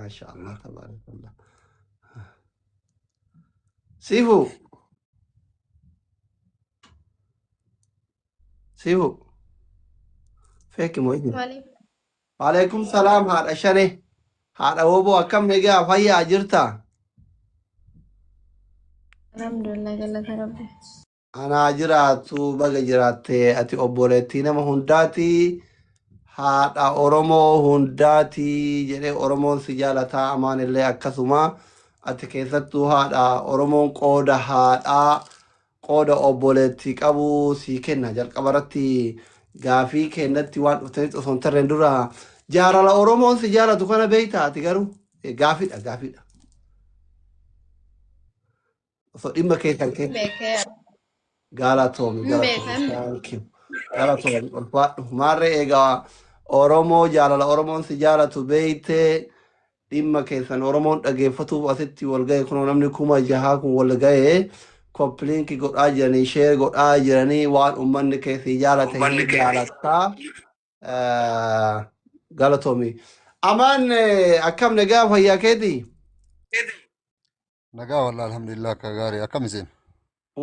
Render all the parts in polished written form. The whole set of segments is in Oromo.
Maasha Allah tabaarakallah. Siifuu siifuu feeki moo ijji. Maaliif? Waalaikum salaam haadha shane haadha woboo akkam nagaa fayyaa jirta? Alhamdulillah galata rabbi. Anaa jiraattu baga jiraatte ati obboleettii nama hundaati haadha Oromoo hundaati jedhee Oromoon si jaalataa amaan illee akkasuma ati keessattuu haadha Oromoon qooda haadhaa qooda obboleettii qabu sii kenna jalqaba irratti gaafii kennatti waan dhuftanitti osoo hin tarreen dura jaalala Oromoon si jaalatu kana beektaa ati garuu gaafiidha gaafiidha osoo dhimma kee kan kee Beekee. Galatoomi Hin beeka galatoomi hin beeka. thank you galatoomi ulfaadhu maarree egaa Oromoo jaalala Oromoon si jaalatu beeytee dhimma keessan Oromoon dhageeffatuuf asitti wal ga'e kunoo namni 6000 kun wal ga'e koppiliinki godhaa jiranii sheer godhaa jiranii waan ummanni kee si jaalate hin jaalattaa. Galatoomi. Amaan akkam nagaa fayyaa keetii? Nagaa wallah alhamdulillah akka gaarii akkam isin?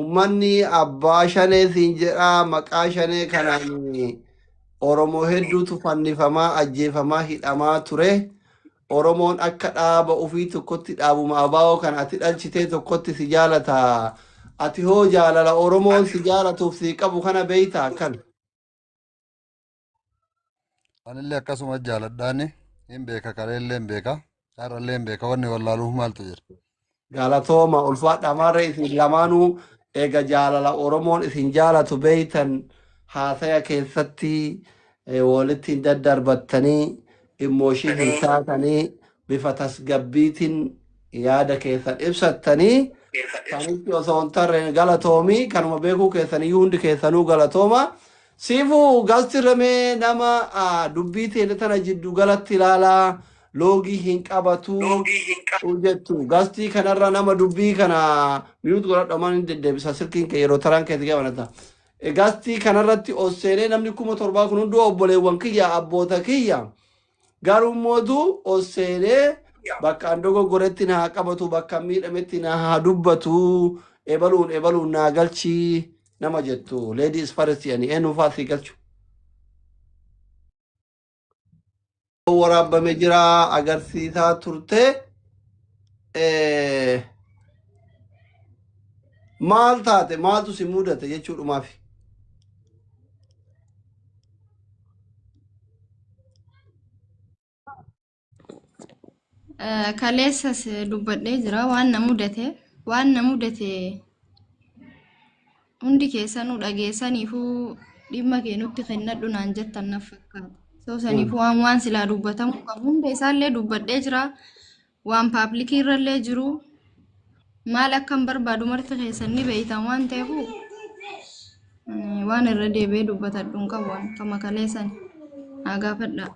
Ummanni abbaa shanee siin jedhaa maqaa shanee kanaan Oromoo hedduutu fannifamaa, ajjeefamaa, hidhamaa ture. Oromoon akka dhaaba ofii tokkotti dhaabuma abaa'oo kan ati dhalchitee tokkotti si jaalata. Ati hoo jaalala Oromoon si jaalatuuf si qabu kana beeytaa akkan? Anillee akkasuma jaaladhaani hin beeka kaleellee hin beeka har'allee hin beeka wanni wallaaluuf maaltu jira. Galatooma ulfaadha maarree isin lamaanuu eega jaalala Oromoon isin jaalatu beeytan haasaya keessatti walitti hin daddarbattanii immooshin hin taatanii bifa tasgabbiitiin yaada keessan ibsattanii sanitti osoo hin tarreen galatoomi kanuma beekuu keessaniyyuu hundi keessanuu galatooma. Siifuu galti ramee nama dubbii teenya tana jiddu galatti ilaalaa loogii hin qabatu jettu gastii kanarra nama dubbii kana mute godhadha maan hin deddeebisa silkiin kee yeroo taraan keetti gabanata. Gastii kanarratti ol seenee namni 7000 kun hunduu obboleewwan kiyya abboota kiyya garuu mootu ol seenee bakka an dogoggoretti na haa qabatu bakka an miidhametti na haa dubbatu ebaluun ebaluun naa galchii nama jettu ladies first jedhanii eenyu fa'aa sii galchu. Waraabame jira agarsiisaa turte. Maal taate maaltu si mudate jechuudhumaafi. Kaleessas dubbadhee jira waan na mudate waan na mudate hundi keessanuu dhageessaniifuu dhimma kee nutti kennadhu naan jettan na fakkaata. So saniifuu waan waan silaa dubbatamuu qabu hunda isaallee dubbadhee jira waan paaplikii irrallee jiru maal akkan barbaadu marti keessan ni beeytan waan ta'eef waan irra deebi'ee dubbatadhu hin qabu waan kama kaleessan haa gaafadhaa.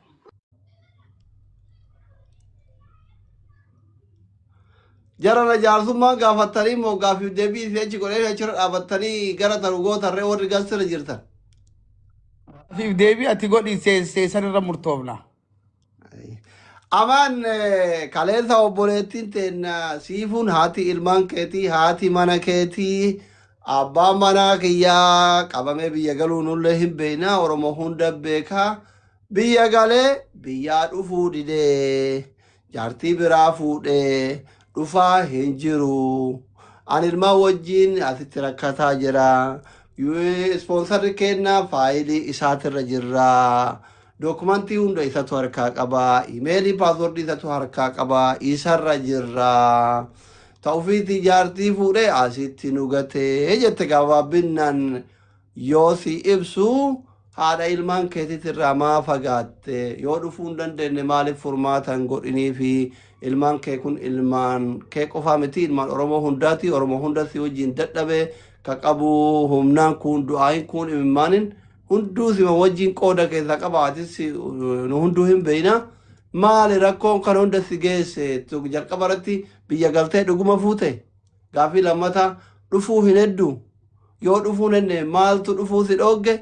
Jarana jaarsummaan gaafattanii moo gaaffiif deebii isin achi godhee achirra dhaabattanii gara taru gootarree warri gastirra jirtan. Gaaffiif deebii ati godhi seesan irra murtoofna. Amaan kaleessa obboleettiin teenna siifuun haati ilmaan keetii haati mana keetii abbaan manaa kiyyaa qabamee biyya galuu nullee hin beekna Oromoo hunda beekaa biyya galee biyyaa dhufuu didee jaartii biraa fuudhee dhufaa hin jiru. Ani ilmaan wajjin asitti rakkataa jira. Ispoonsarri kennaa faayilii isaatirra jirra. Dookumantii hunda isatu harkaa qaba. Imeelii paaswordii isatu harkaa qaba. Isarra jirra. Ta'ufiitii jaartii fuudhee asitti nu gatee jette gabaabinaan yoo si ibsu haadha ilmaan keetiitirraa maa fagaatte yoo dhufuu hin dandeenye maaliif furmaata hin godhinii fi ilmaan kee kun ilmaan kee qofaa miti ilmaan Oromoo hundaati Oromoo hunda si wajjin dadhabe ka qabu humnaan kun du'aayin kun imimmaanin hunduu sima wajjin qooda keessaa qaba atis nu hunduu hin beeyna maali rakkoon kan hunda si geesse jalqaba irratti biyya galtee dhuguma fuute gaafii lammataa dhufuu hin hedduu yoo dhufuu nenne maaltu dhufuu si dhoogge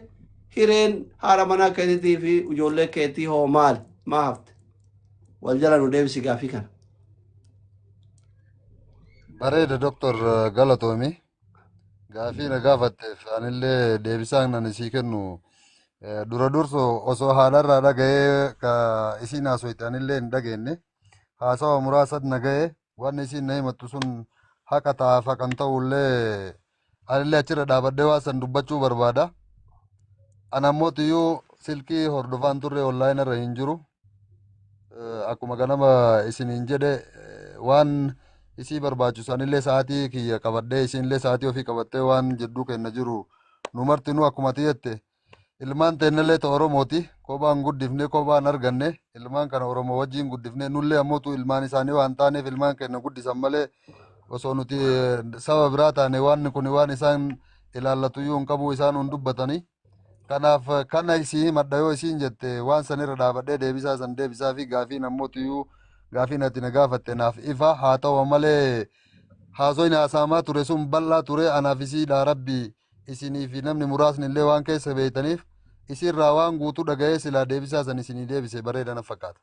hireen haadha manaa keetiitii fi ijoollee keetii hoo maali maa hafte? Wal jala nu deebisi gaafii kana. Bareeda Doktor Galatoomi. Gaafii na gaafatteef anillee deebisaan ani sii kennu dura dursu osoo haadharraa dhaga'ee ka isiin haasoyte anillee hin dhageenye. Haasawa muraasa na ga'e wanni isiin na himattu sun haqa ta'aaf haqan ta'ullee anillee achirra dhaabadhee waan san dubbachuu barbaada. Ana ammoo iyyuu silkii hordofaan turre online irra hin jiru. Akkuma ganama isiniin jedhe waan isii barbaachisu anillee sa'aatii kiyya qabadhee isiinillee sa'aatii ofii qabattee waan jidduu kenna jiru nu martinuu akkuma ati jette ilmaan teennallee ta Oromooti kophaan guddifne kophaan arganne ilmaan kana Oromoo wajjin guddifne nullee ammootu ilmaan isaanii waan taaneef ilmaan keenya guddisan malee osoo nuti saba biraa taane waan kun waan isaan ilaallatuyyuu hin qabu isaan hin dubbatanii. Kanaaf kana isii himadha yoo isiin jette waan sanirra dhaabadhee deebisaa san deebisaa fi gaafiin ammootiyyuu gaafiin ati na gaafatte naaf ifa haa ta'u malee haasoyni haasa'amaa ture sun bal'aa ture anaaf isiidha rabbi isinii fi namni muraasni illee waan keessa beeytaniif isiirraa waan guutuu dhaga'ee silaa deebisaa san isinii deebise bareeda na fakkaata.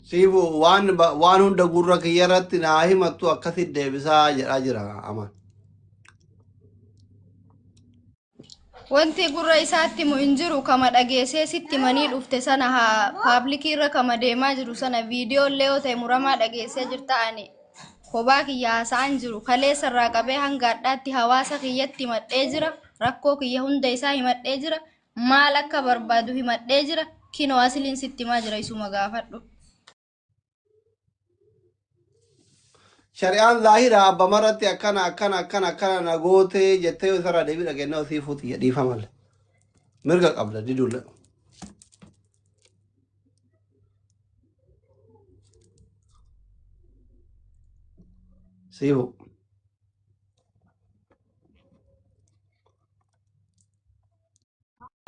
Siifu waan hunda gurra kiyya irratti naa himattu akkasitti deebisaa jedhaa jira amaan. Wanti gurra isaatti himu hin jiru kama dhageessee sitti himanii dhufte sana haa paablikii irra kama deemaa jiru sana viidiyoo illee yoo ta'e muramaa dhageessee jirta ani kophaa kiyya haasa'an jiru kaleessa irraa qabee hanga hadhaatti hawaasa kiyyatti himadhee jira rakkoo kiyya hunda isaa himadhee jira maal akka barbaadu himadhee jira kinoo asiliin sitti himaa jira isuma gaafadhu. Shari'aan zaahira abba maratti akkana akkana akkana akkana na gootee jettee yoo isarraa deebii dhageenyaa osii fuuti dhiifamalle. Mirga qabda didulle. Siifu.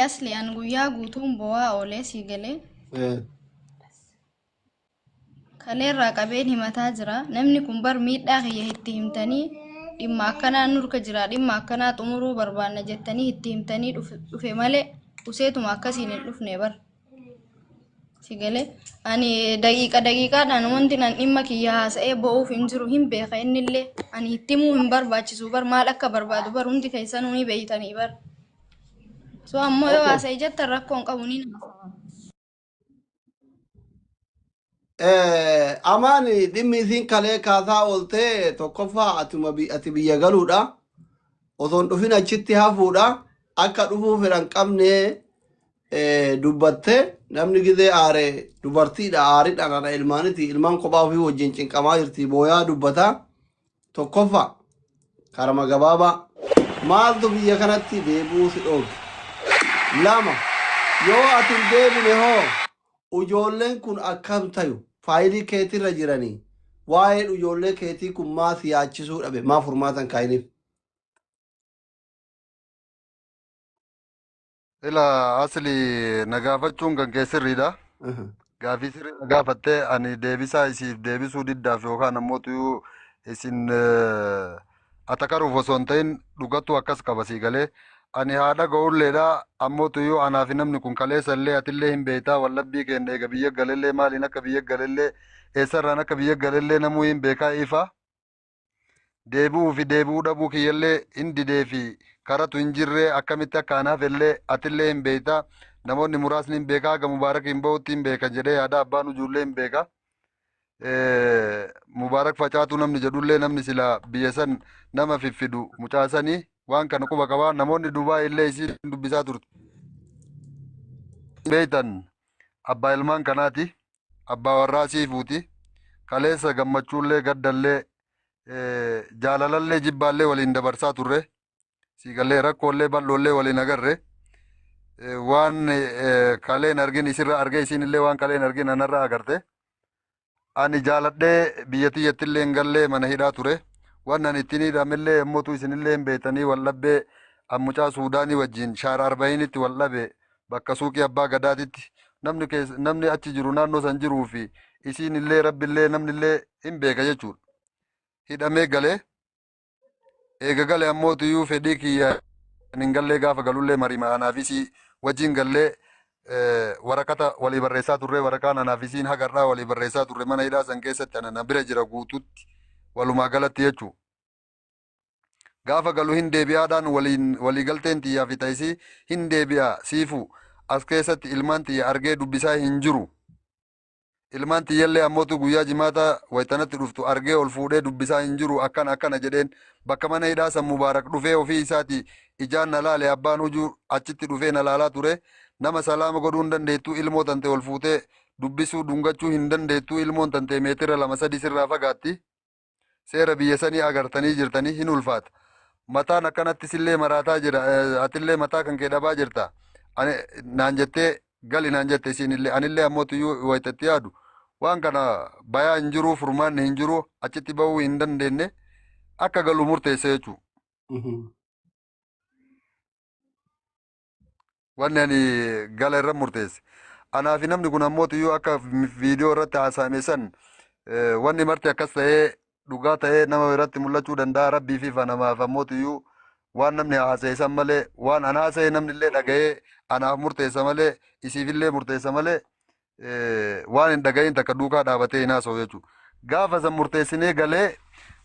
Asli an guyyaa guutuun bo'aa oolee sii galee. Kaleerraa qabeen himataa jira. Namni kun bar miidhaa kiyya itti himtanii dhimma akkanaa nurka jira dhimma akkanaa xumuruu barbaanna jettanii itti himtanii dhufe malee useetuma akkasiin hin dhufne bar. Si galee ani daqiiqa daqiiqaadhaan wanti nan dhimma kiyya haasa'ee bo'uuf hin jiru hin beeka innillee ani itti himuu hin barbaachisu bar maal akka barbaadu bar hundi keessanuu ni beeytanii bar. So ammoo yoo haasa'e jettan rakkoo hin qabu ni haasa'a. Amaan dhimmi isiin kalee kaasaa ooltee tokkoffaa atuma ati biyya galuudha. Osoo hin dhufin achitti hafuudha. Akka dhufuu fedhan qabne dubbatte namni gizee aare dubartiidha aariidhaan haadha ilmaaniti ilmaan kophaa ofii wajjin cinqamaa jirti booyaa dubbata. Tokkoffaa karama gabaabaa maaltu biyya kanatti deebi'uu si dhooge. Lama yoo ati hin deebine hoo ujoolleen kun akkam tayu faayilii keetirra jiranii waa'een ujoollee keetii kun maa si yaachisuu dhabe maa furmaatan kaayiniif. Ila asli na gaafachuun kan kee sirriidha. Gaafii sirrii na gaafattee ani deebisaa isiif deebisuu diddaaf yookaan ammoo tuyuu isin atakaruuf osoo hin ta'in dhugattuu akkas qaba sii galee. Ani haa dhaga'ulleedha ammoo tuyuu anaa fi namni kun kaleessa illee atillee hin beektaa wallabbii keenya eega biyya galellee maaliin akka biyya galellee eessarraan akka biyya galellee namuu hin beekaa ifa. Deebi'uu fi deebi'uu dhabuu kiyyallee hin didee fi karatu hin jirree akkamitti akka anaaf illee atillee hin beektaa namoonni muraasni hin beekaa haga mubaarak hin bahutti hin beekan jedhee yaada abbaan ujuullee hin beeka. Mubaarak facaatuu namni jedhullee namni silaa biyya san nama fiffidu mucaasanii waan kana quba qabaa namoonni Dubaay illee isiin dubbisaa turte. Beektan abbaa ilmaan kanaati abbaa warraa siifuuti kaleessa gammachuullee gaddallee jaalalallee jibbaallee waliin dabarsaa turre siigallee rakkoolee bal'oollee waliin agarre waan kaleen argin isirra arge isiinillee waan kaleen argin anarra agarte ani jaaladhee biyya tiyyattillee hin gallee mana hidhaa ture waan ani ittiin hidhamillee yommuutu isinillee hin beektanii wal dhabbee mucaa Suudaanii wajjin shaara arba'initti wal dhabe bakka suuqii abbaa gadaatitti namni achi jiru naannoo san jiruu fi isiinillee rabbillee namnillee hin beeka jechuudha. Hidhamee galee eega gale ammoo tuyyuu fedhii kiyya hin gallee gaafa galullee marii anaafis Wajjin gallee waraqata walii barreessaa turre. Waraqaan anaaf isiin hagarraa walii barreessaa turre mana hidhaa san keessatti ana na bira jira guututti walumaa galatti jechuu. Gaafa galu hin deebi'aadhaan waliin waliigalteen tiyyaa fi ta'isii hin deebi'a, siifu as keessatti ilmaan tiyya argee dubbisaa hin jiru. Ilmaan tiyyallee ammootu guyyaa Jimaata waytanatti dhuftu argee ol fuudhee dubbisaa hin jiru, akkana akkana jedheen. Bakka mana hidhaa san Mubaarak dhufee ofii isaati ijaan na laale. Abbaan hujuu achitti dhufee na laalaa ture. Nama salaama godhuu hin dandeettu, ilmoo tante ol fuutee dubbisuu dhungachuu hin dandeettu, ilmoon tante meetira 2-3 sirraa fagaatti. Seera biyya sanii agartanii jirtanii, hin ulfaata. Mataan akkanatti sillee maraataa jira, atillee mataa kan kee dhabaa jirta. Ani naan jettee gali naan jette isiinillee. Anillee ammoo tuyyuu wayitatti yaadu waan kana bayaa hin jiru, furmaanni hin jiru, achitti bahuu hin dandeenye, akka galu murteesse jechuudha. Wanni ani gala irra murteesse. Anaa fi namni kun ammoo tuyyuu akka viidiyoo irratti haasa'ame san wanni marti akkas ta'ee dhugaa ta'ee nama biratti mul'achuu danda'a. Rabbii fi namaaf ammoo tuyyuu waan namni haasa'e san malee, waan an haasa'e namni illee dhaga'ee anaaf murteessa malee, isiifillee murteessa malee, waan hin dhaga'iin takka duukaa dhaabatee hin haasa'u jechuudha. Gaafa san murteessinee galee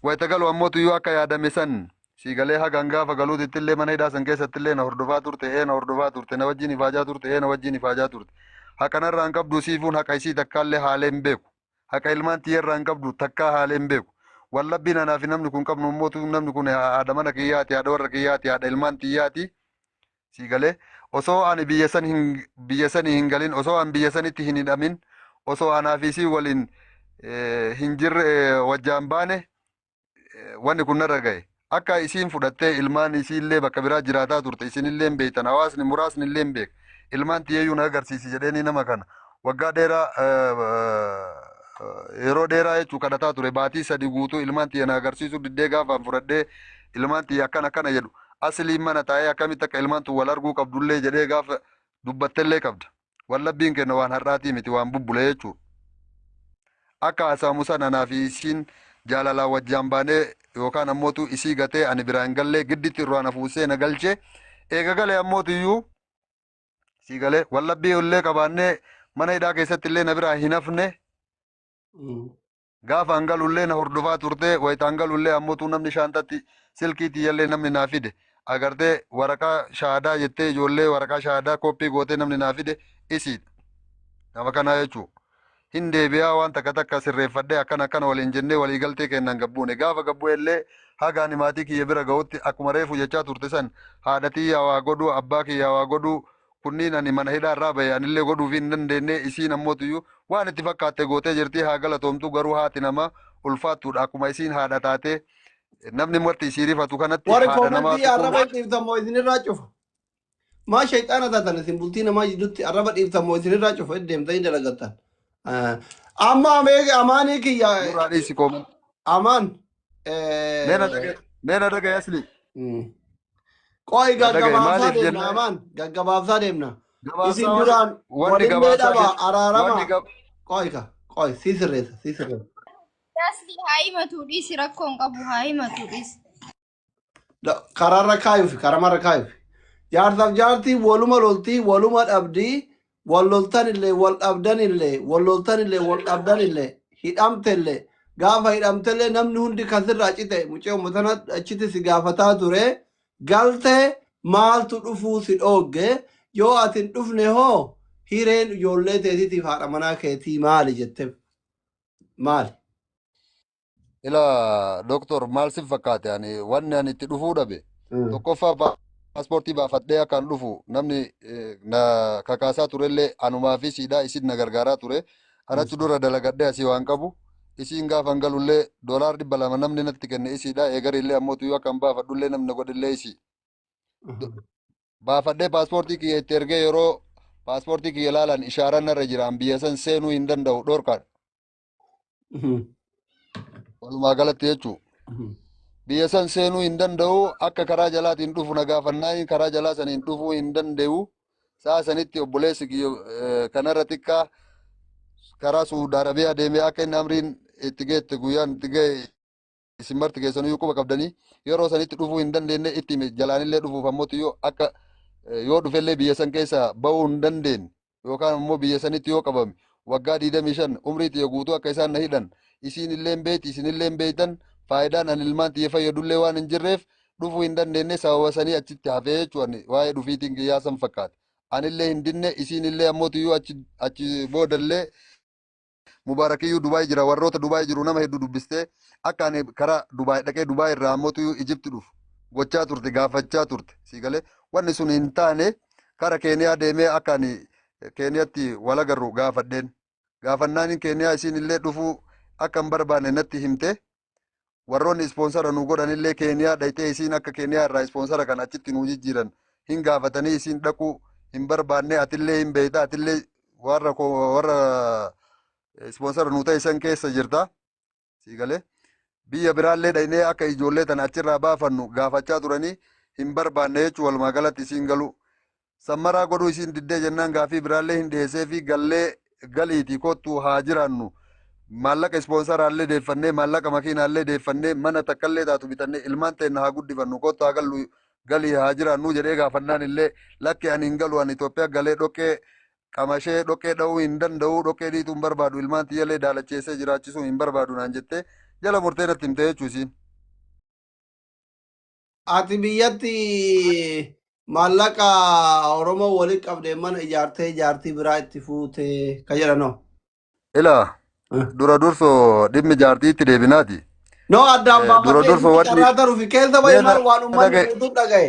wayita galu ammoo tuyyuu akka yaadame san si galee haga gaafa galuutitti illee mana hidhaa san keessatti illee na hordofaa turte, na hordofaa turte, na wajjin ifaajaa turte, na wajjin ifaajaa turte. Haqa narraa hin qabdu siifuun, haqa isii takkaallee haalee hin beeku. Haqa ilmaan tiyyarraa hin qabdu takkaa haalee hin beeku. Wallabbiin anaa fi namni kun qabnu immoo namni kun haadha mana kiyyaati, haadha warra kiyyaati, haadha ilmaan tiyyaati. Si galee osoo ani biyya sanii hin galin, osoo ani biyya sanitti hin hidhamin, osoo anaa fi isii waliin hin jirre wajjaan baane wanni kun narra gahe. Akka isiin fudhattee ilmaan isiillee bakka biraa jiraataa turte isinillee hin beektan, hawaasni muraasni illee hin beek. Ilmaan tiyyeeyyuu na agarsiisi jedheeni nama kana waggaa dheeraa, yeroo dheeraa jechuu kadhataa ture. Baatii 3 guutuu ilmaan tiyya na agarsiisuu diddee. Gaafaan fudhadhee ilmaan tiyya akkana akkana jedhu, asliin mana taa'ee akkamitti akka ilmaan tun wal arguu qabdullee jedhee gaafa dubbattellee qabda. Wallabbiin kenna waan har'aatii miti, waan bubbule jechuudha. Akka haasa'amu sana anaa fi isiin jaalalaan wajjaan baanee yookaan ammootu isii gatee ani biraa hin gallee, gidditti irraa na fuusee na galchee. Eega galee ammootu iyyuu sii galee wallabbii illee qabaannee mana hidhaa keessatti illee na biraa hin hafne. Gaafa hangalullee na hordofaa turte. Wayita hangalullee ammootu namni shaantatti silkii tiyyallee namni naa fide agartee, waraqaa shaahadaa jettee ijoollee waraqaa shaahadaa kooppii gootee namni naa fide isiidha. Nama kanaa jechuudha. Hin deebi'aa, waan takka takka sirreeffadhee akkana akkana waliin jennee walii galtee kennan gabbuune. Gaafa gabbu'e illee haga ani maatii kiyya bira ga'utti akkuma reefu jechaa turte san, haadha tiyyaa waa godhuu, abbaa kiyyaa waa godhuu, kunniin ani mana hidhaa irraa bahe anillee godhuuf hin dandeenye. Isiin ammootuyyuu waan itti fakkaatte gootee jirti, haa galatoomtu. Garuu haati namaa ulfaattuudha. Akkuma isiin haadha taatee namni marti isii rifatu kanatti Warri haadha namaa koomentii tuquun arraba hin dhiiftammoo isinirraa cufa. Maa shayxaana taatan isin? Bultii namaa jidduutti arraba dhiiftammoo isinirraa cufa deemtanii dalagattan. Amma amaanii kiyya Nurraa dhiisi koomen. Amaan. Mee na dhagaye asli. Qo'i Na dhagaye gaggabaabsaa maaliif deemna jennaan amaan, gaggabaabsaa deemna. Isin gabaabsaa duraan wanni walillee gabaabsaa dhaba kenna araarama. Wanni gab Qo'i ka qo'i, sii sirreessa, sii sirreessa. Asli haa himatu dhiisi, rakkoo hin qabu, haa himatu dhiisi. Karaarra kaayufi karamarra kaayufi. Jaarsaaf jaartii waluma loltii, waluma dhabdii, wal loltan illee wal dhabdan illee, wal loltan illee wal dhabdan illee, hidhamte illee, gaafa hidhamte illee namni hundi kasirraa cite mucee uummatana achitti si gaafataa ture. Galtee maaltu dhufuu si dhoogge? Yoo ati hin dhufne hoo hireen ijoollee teetiitiif haadha manaa keetii maali jette, maali? Ila doktor, maal sin fakkaate? Ani wanni ani itti dhufuu dhabe tokkoffaa paaspoortii baafadhee akkaan dhufu namni na kakaasaa turellee anumaa fi siidhaa isin na gargaaraa ture. Anatu dura dalagadhee asii waan qabu. Isiin gaafa hin galullee $200 namni natti kenne isiidha. Eegarillee ammoo tuyyuu akkan baafadhullee namni na godhillee isii. Baafadhee paaspoortii kiyya itti ergee, yeroo paaspoortii kiyya ilaalan ishaaraan narra jira. An biyya san seenuu hin danda'u, dhorkaadha. Walumaa galatti jechuudha. Biyya san seenuu hin danda'u. Akka karaa jalaatiin dhufu na gaafannaan karaa jalaa saniin dhufuu hin danda'u. Sa'a sanitti obboleessi kiyya kanarra xiqqaa karaa Suudi Arabiyaa deemee akka inni amriin itti geette, guyyaan itti ga'e isin marti keessaniyyuu quba qabdanii, yeroo sanitti dhufuu hin dandeenye itti hime. Jalaanillee dhufuuf ammoo tiyyoo akka Yoo dhufellee biyya san keessa bahuu hin dandeenye yookaan immoo biyya sanitti yoo qabame waggaa 25 umrii tiyya guutuu akka isaan na hidhan isiin illee hin beekti, isin illee hin beektan. Faayidaan ani ilmaan tiyya fayyadullee waan hin jirreef dhufuu hin dandeenye, sababa sanii achitti hafee jechuun waa'ee dhufiitiin kiyyaa san fakkaata. Anillee hin dinne, isiin illee ammoo tiyyuu achi boodallee Mubaarakiyyuu Dubaay jira, warroota Dubaay jiru nama hedduu dubbistee akka ani karaa Dubaay dhaqee Dubaay irraa ammoo tiyyuu Ijipti dhufu gochaa turte, gaafachaa turte. Sii galee wanni sun hin taane, kara Keeniyaa deemee akka ani Keeniyaatti wal agarru gaafadheen. Gaafannaan Keeniyaa isiin illee dhufuu akka hin barbaanne natti himte. Warroonni ispoonsara nu godhan illee Keeniyaa dhayxee isiin akka Keeniyaa irraa ispoonsara kan achitti nu jijjiiran hin gaafatanii, isiin dhaquu hin barbaanne. Atillee hin beekta, atillee warra warra ispoonsara nu ta'e san keessa jirta. Sii galee biyya biraallee dhaynee akka ijoollee tana achirraa baafannu gaafachaa turanii hin barbaanne jechuu. Walumaa galatti isiin galuu sammaraa godhuu isiin diddee jennaan gaafii biraallee hin dhiyeessee fi gallee galiitii kottu haa jiraannu, maallaqa ispoonsaraallee deeffannee, maallaqa makiinaallee deeffannee, mana takkallee taatu bitannee ilmaan teenna haa guddifannu, kottu haa gallu, galii haa jiraannu jedhee gaafannaan illee, lakki, ani hin galu, ani Itoophiyaa galee dhoqqee qamashee dhoqqee dha'uu hin danda'u, dhoqqee dhiituu hin barbaadu, ilmaan tiyyallee daalacheessee jiraachisuu hin barbaadu naan jettee jala murtee natti himte jechuu isiin. Ati biyyatti maallaqa Oromoo walitti qabdee mana ijaartee jaartii biraa itti fuute ka jedhanoo. Ilaa, dura dursoo dhimmi jaartiitti deebinaati. No, addaan Dura baafatee dursoo isitti wanni carraa taruufi keessa bahi mee maal waan uummanni dhagaye guutuun dhagaye.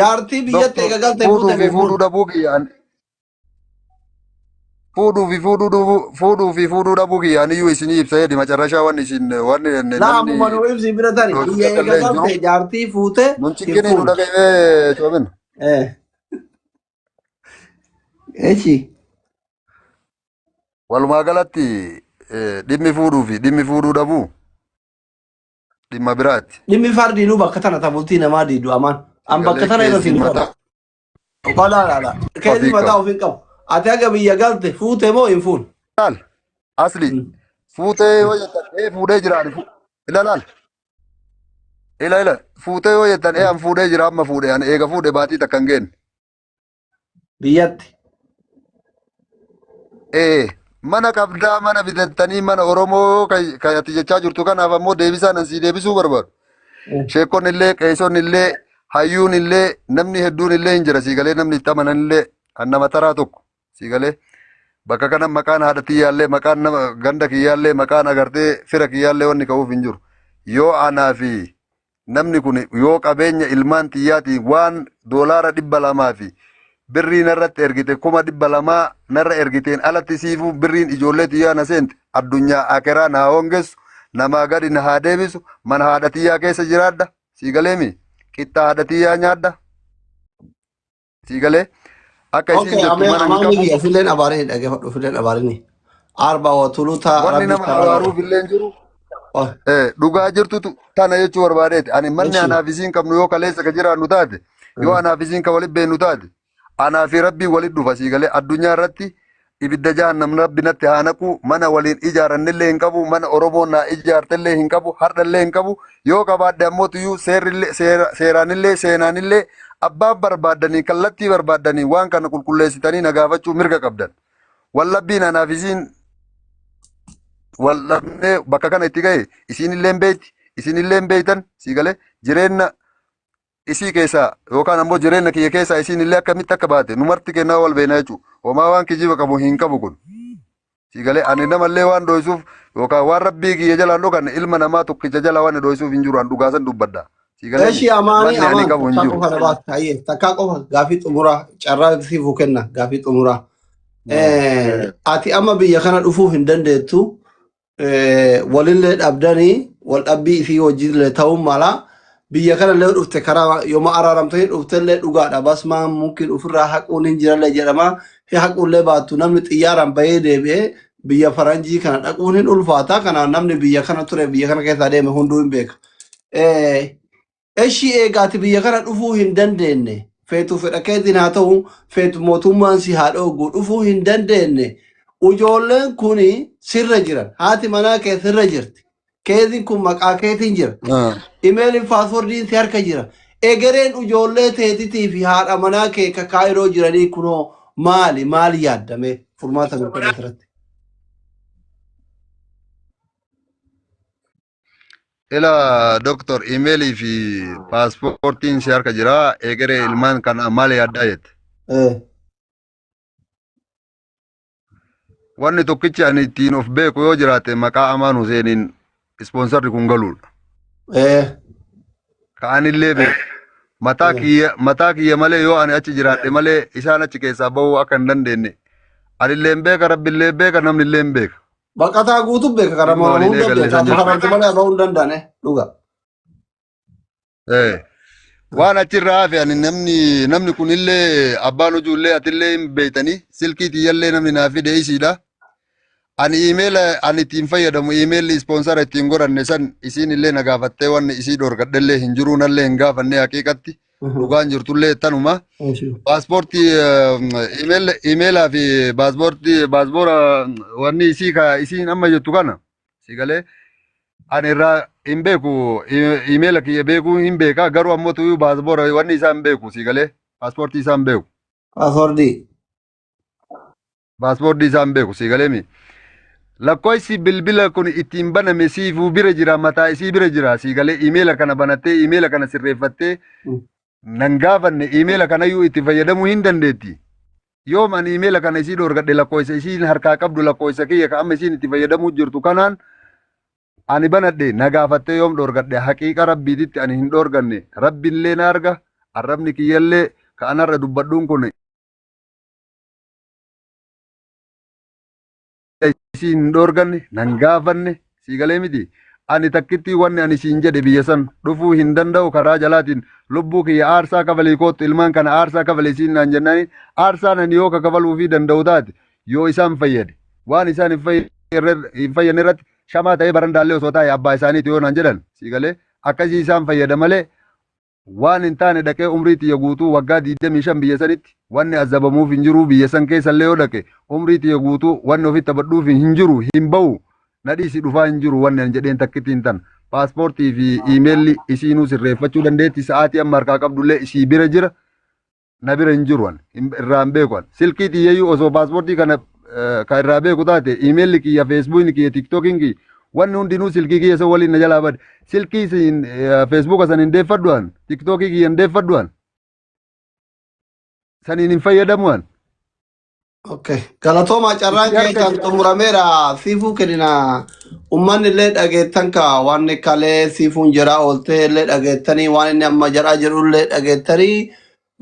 Jaartii biyyatti Doktor, eega galte fuudhuu fuute fi moo fuudhuu fuune? dhabuu kiyyaan, fuudhuu fi fuudhuu dhabuu kiyyaan iyyuu isinii ibsa jedhi. Macarrashaa wanni isin wanni Laa, ammuma namni nu ibsi bira tari. dhoofisa Biyya eega kallee hin jiru. galte jaartii fuute Nun hin cinqinii nu fuune. dhaga'ee coomin. Echi. Walumaa galatti dhimmi fuudhuu fi dhimmi fuudhuu dhabuu dhimma biraati. Dhimmi fardiinuu bakka tana tabultii namaa diidu amaan. An bakka Sagalee tana irra keessi siin qabu. mataa Qolaa laala. Keessi ofii mataa qabu. ofiin qabu. Ati haga biyya galte fuute moo hin fuune? Laal, asli fuutee yoo jettan, ee, fuudhee jira ani. Ila laal, ila ila, fuutee yoo jettan, ee, an fuudhee jira, amma fuudhee, ani eega fuudhe baatii takka hin geenne. Biyyatti. Ee, mana qabdaa, mana bitattanii, mana Oromoo kan ati jechaa jirtu kanaaf ammoo deebisaan an sii deebisuu barbaadu. Sheekonni illee, qeesonni illee, hayyuun illee, namni hedduun illee hin jira, sii galee, namni itti amanan illee kan nama taraa tokko, sii galee, bakka kana maqaan haadha tiyyaallee, maqaan nama ganda kiyyaallee, maqaan agartee fira kiyyaallee wanni ka'uuf hin jiru. Yoo anaa fi namni kun yoo qabeenya ilmaan tiyyaatiin waan $200 fi birrii narratti ergite, 200,000 narra ergiteen alatti siifuu birriin ijoollee tiyyaa na seente, addunyaa akeraa na haa hongessu, namaa gadi na haa deebisu, mana haadha tiyyaa keessa jiraadha, sii galeemi, qixxaa haadha tiyyaa nyaadha, sii galee, akka isiin Okay, jettu amee mana hin amaanni qabu. biyya filleen abaarini dhaggeeffadhu, filleen abaarini. Arba wa tuluta Wanni rabbi nama karaa. abaaruuf illee hin jiru. Oh, Dhugaa jirtutu tana jechuu barbaadeeti. Ani manni echi. anaaf isiin qabnu yoo kaleessa ka jiraannu taate, yoo anaaf isiin ka walit beennu taate, anaa fi rabbiin walit dhufa, sii galee, addunyaa irratti ibidda jahannam rabbi natti haa naqu. Mana waliin ijaarannillee hin qabu, mana Oromoon naa ijaartellee hin qabu, hardhallee hin qabu. Yoo qabaadhe ammoo tuyyuu seerrillee seeraanillee seenaanillee abbaan barbaaddanii kallattii barbaaddanii waan kana qulqulleessitanii na gaafachuu mirga qabdan. Wallabbiin anaaf isiin wal dhabnee bakka kana itti gahe isiin illee hin beekti, isin illee hin beektan, sii galee, jireenya isii keessaa yookaan ammoo jireenya kiyya keessaa isiin illee akkamitti akka baate numarti kennaa wal beekna jechuudha. Homaa waan kijiba qabu hin qabu kun. Sii galee, ani namallee waan dho'isuuf yookaan waan rabbii kiyya jalaan dhokanne ilma namaa tokkicha jala waan dho'isuuf hin jiru, an dhugaasan dubbadha. Sii galee, Eshi amaani manni ani amaan qabu hin takkaa jiru. qofa na baata. Hayyee, takkaa qofa gaafii xumuraa carraa siifuu kenna gaafii xumuraa. Ati amma biyya kana dhufuu hin dandeettu. Walillee dhabdanii wal dhabbii isii wajjillee ta'uu mala. Biyya kana illee dhufte karaa yooma araaramtanii dhuftellee dhugaadha. Basmaan mukkin ofirraa haquun hin jirallee jedhama. Haquullee baattu namni xiyyaaraan bahee deebi'ee biyya faranjii kana dhaquun hin ulfaata. Kanaaf namni biyya kana ture, biyya kana keessaa deeme hunduu hin beeka. Eshi, eegaati biyya kana dhufuu hin dandeenye. Feetu fedha keetiin haa ta'u, feetu mootummaan si haa dhoogu, dhufuu hin dandeenye. Ijoolleen kun sirra jiran. Haati manaa kee sirra jirti. Keetiin kun maqaa keetiin jira. Imeeliin passwordiin si harka jira. Egereen ijoollee teetitii fi haadha manaa kee ka Kaayiroo jiranii kunoo maali maali yaaddame furmaata nu kenna asirratti. Ila doktor, imeelii fi paaspoortiin si harka jira. Egeree ilmaan kana maal yaaddaa jette? Wanni tokkichi ani ittiin of beeku yoo jiraate maqaa Amaan Huseeniin ispoonsarri kun galuudha. Ka anillee beeku. Mataa kiyya mataa kiyya malee, yoo ani achi jiraadhe malee isaan achi keessaa bahuu akka hin dandeenye. Anillee hin beeka, Rabbillee beeka, namnillee hin beeka. Baqataa guutuu beeka, kana Dhimma waliin hunda eegalle beeka. san Amma jechuudha. kafanti malee bahuu hin danda'ane dhuga. Waan achirraa hafe ani namni kunillee abbaan hojiillee atillee hin beeytanii, silkii tiyyallee namni naa fide isiidha. Ani iimeela ani ittiin fayyadamu, iimeelli ispoonsara ittiin godhanne san isiin illee na gaafattee wanni isii dhorkadhellee hin jiru, nallee hin gaafanne. Haqiiqatti dhugaan jirtullee tanuma. Paaspoortii, iimeelaa fi paaspoortii, paaspoora wanni isii ka isiin amma jettu kana si galee ani irraa hin beeku. Iimeela kiyya beekuu hin beeka, garuu ammoo tuyyuu paaspoora wanni isaa hin beeku, si galee, paaspoortii isaa hin beeku. Paaspoortii. Paaspoortii isaa hin beeku, si galee mi. Lakkoofsi bilbila kun ittiin baname siifuu bira jira, mataa isii bira jira, si galee. Iimeela kana banattee, iimeela kana sirreeffattee nan gaafanne, iimeela kanayyuu itti fayyadamuu hin dandeetti. Yoom ani iimeela kana isii dhoorgadhe? Lakkoofsa isiin harkaa qabdu, lakkoofsa kiyya ka amma isiin itti fayyadamuu jirtu kanaan ani banadhe na gaafattee yoom dhoorgadhe? Haqiiqa Rabbiititti ani hin dhoorganne. Rabbiillee na arga, arrabni kiyyallee ka anarra dubbadhuun kun isiin hin dhoorganne, nan gaafanne, sii galee miti. Ani takkitti wanni ani siin jedhe, biyya san dhufuu hin danda'u, karaa jalaatiin lubbuu kiyya aarsaa kafalii kootu, ilmaan kana aarsaa kafalii siin naan jennaani, aarsaan ani yoo ka kafaluufii danda'u taate, yoo isaan fayyade, waan isaan hin fayyadne irratti shamaa ta'ee barandaallee osoo taa'e abbaa isaaniiti yoo naan jedhan, sii galee, akkasii isaan fayyada malee waan hin taane dhaqee umrii tiyya guutuu waggaa 25 biyya sanitti wanni azabamuuf hin jiru. Biyya san keessallee yoo dhaqe umrii tiyya guutuu wanni ofitti taphadhuuf hin jiru, hin ba'u, nadhiisi dhufaa hin jiru. Wanni ani jedheen takkitti hin tan. Paaspoortii fi iimeelli isiinuu sirreeffachuu dandeetti. Sa'aatii amma harkaa qabdullee isii bira jira, na bira hin jiru. Ani irraa hin beeku. Ani silkii tiyyayyuu osoo paaspoortii kana ka irraa beeku taate, iimeelli kiyya, feesbuukni kiyya, tiktookiin kiyya, wanni hundinuu silkii kiyya san waliin na jalaa bade. Silkii siin feesbuuka san hin deeffadhu, an tiktookii kiyya hin deeffadhu, an saniin hin fayyadamu an. Okay. Galatoomaa, carraan Isii harka keessan jira. xumurameera. Siifuu kennina. Uummanni illee dhageettan ka waan kalee siifuun jedhaa ooltee illee dhageettanii, waan inni amma jedhaa jiru illee dhageettanii,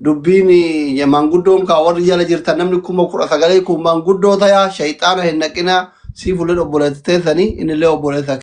dubbiin maanguddoon kaa warri jala jirtan namni 19,000 kun maanguddoo tayaa shayxaana hin naqina. Siifullee obboleessa teessanii, innillee obboleessa.